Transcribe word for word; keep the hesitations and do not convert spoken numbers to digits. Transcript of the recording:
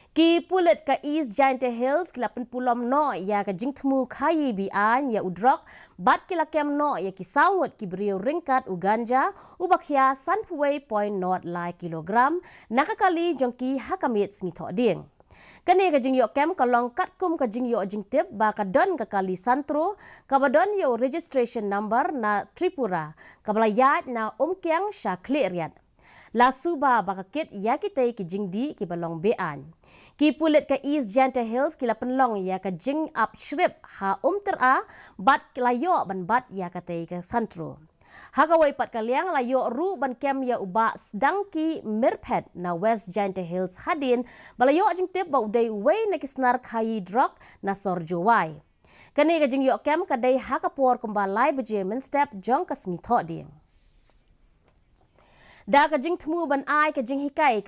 Ki pulit ka East Jaintia Hills ki la pynpulom noh ïa ka jingthmu khaïi be-aiñ ïa u drok bad ki la kem noh ïa ki saw ngut ki briew ryngkat u ganja uba khia sanphew wei point nod lai kilogram na ka kali jong ki ha ka miet sngi Thohdieng. Kane ka jingïoh kem ka long katkum ka jingïoh jingtip ba ka don ka kali Santro kaba don ïa u registration number na Tripura kaba la ïaid na Umkiang sha Khliehriat. La suba ba ka kit ïa kitei ki jingdih kiba long be-aiñ. Ki pulit ka East Jaintia Hills ki la pynlong ïa ka jingap shrip ha Umtyra bad la ïoh ban bat ïa katei ka Santro. Ha kawei pat ka liang la ïoh ruh ban kem ïa u Bah Sdangki Myrphet na West Jaintia Hills hadien ba la ïoh jingtip ba u dei uwei na ki snar khaïi drok na sor Jowai. Kane ka jingïoh kem ka dei ha ka por kumba lai baje mynstep jong ka sngi Thohdieng. Da ka jingthmu ban ai ka jinghikai ka